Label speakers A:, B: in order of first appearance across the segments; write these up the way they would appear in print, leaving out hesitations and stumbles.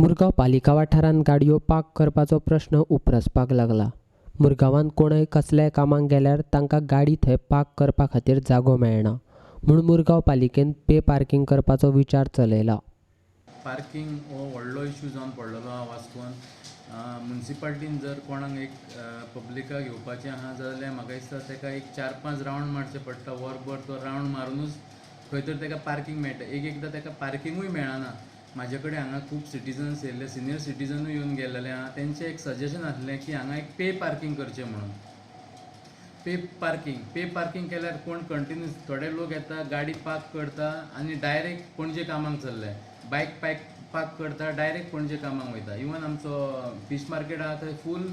A: मुरगांव पालिका वाठारांत गाडयो पार्क करपाचो प्रश्न उप्रासपाक लागला. मुरगांवांत कोणय कसल्याय कामाक गेल्यार तांकां गाडी थंय पार्क करपा खातीर जागो मेळना म्हूण मुरगांव पालिकेन पे पार्किंग करपाचो विचार चलयला.
B: पार्किंग हो व्हडलो इशू जावन पडलेलो आहा वास्कोन. मुन्सिपाल्टीन जर कोणाक एक पब्लिकाक येवपाचें आहा जाल्यार म्हाका दिसता ताका एक 4-5 रावंड मारचे पडटा. वरभर तो रावंड मारुनूच खंय तर ताका पार्किंग मेळटा. एक एकदां ताका पार्किंगूय मेळना. म्हाजे कडेन हांगा खूब सिटीजन्स येयल्ले, सिनियर सिटीजनूय येवन गेल्लेले आहा. तेंचें एक सजेशन आसलें की हांगा एक पे पार्किंग करचें म्हणून. पे पार्किंग केल्यार कोण कंटिन्यूस, थोडे लोक येता, गाडी पार्क करता आनी डायरेक्ट पणजे कामाक चल्ले. बायक पार्क करता, डायरेक्ट पणजे कामाक वयता. इवन आमचो फीश मार्केट आहा थंय फूल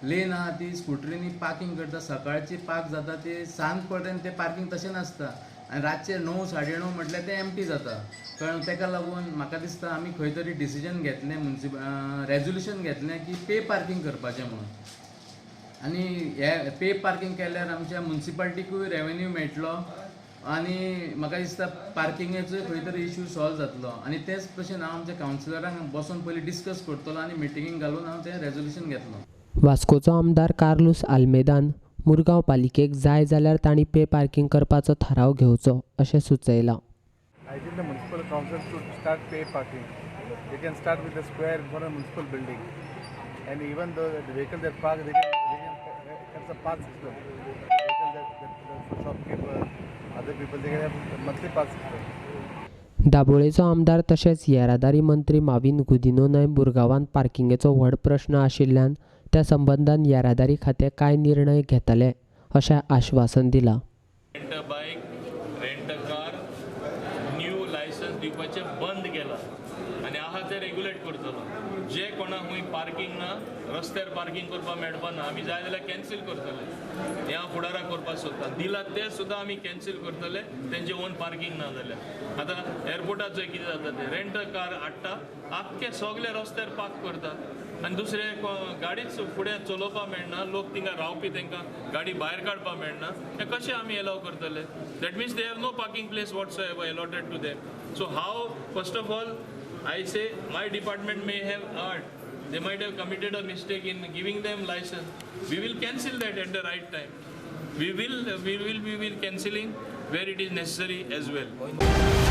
B: लेन आहा, ती स्कुटरींनी पार्किंग करता. सकाळची पार्क जाता ते सांज पर्यंत ते पार्किंग तशें नासता आनी रातचे 9, 9:30 म्हटल्यार तें एम्प्टी जाता. कळ्ळें? ताका लागून म्हाका दिसता आमी खंय तरी डिसिजन घेतलें, रेजोल्युशन घेतलें की पे पार्किंग करपाचें म्हणून. आनी हे पे पार्किंग केल्यार आमच्या मुन्सिपाल्टीकूय रेवेन्यू मेळटलो आनी म्हाका दिसता पार्किंगेचोय खंय तरी इशू सॉल्व जातलो. आनी तेच भशेन हांव आमच्या कावन्सिलरांक बसोन पयलीं डिस्कस करतलो आनी मिटिंगेक घालून हांव तें रेजोल्युशन घेतलो.
A: वास्कोचो आमदार कार्लूस आल्मेदान मुरगांव पालिकेक जाय जाल्यार तांणी पे पार्किंग करपाचो थाराव घेवचो अशें सुचयलां.
C: I think the municipal council should start pay parking. They can start with the square in front of the municipal building. And even though the vehicle that park, they can have a pass system. Vehicle that for shopkeeper, other people, they can have a monthly pass system.
A: दाबोळेचो आमदार तशेंच येरादारी मंत्री माविन गुदिन्होनय मुरगांवांत पार्किंगेचो व्हड प्रश्न आशिल्ल्यान त्या संबंदान येरादारी खातें कांय निर्णय घेतले अशें आश्वासन दिलां.
D: Rent a bike, rent a car, new licence दिवपाचें बंद केलां आनी आहा ते रेग्युलेट करतलो. जे कोणाक खूंय पार्किंग ना, रस्त्यार पार्किंग करपाक मेळपा ना, आमी जाय जाल्यार कॅन्सील करतले. हें हांव फुडाराक करपाक सोदतां. दिला ते सुद्दां आमी कॅन्सील करतले, तेंचे ओन पार्किंग ना जाल्यार. आतां एअरपोर्टाचो कितें जाता, ते रेंट अ कार हाडटा, आख्खे सगळे रस्त्यार पार्क करता आनी दुसरे गाडीच फुडें चलोवपाक मेळना. लोक थिंगा रावपी, तांकां गाडी भायर काडपाक मेळना. हें कशें आमी एलाव करतले? That means they have no parking place whatsoever allotted to them. So how, first of all, I say my department may have erred. They might have committed a mistake in giving them license. We will cancel that at the right time. We will cancelling where it is necessary as well.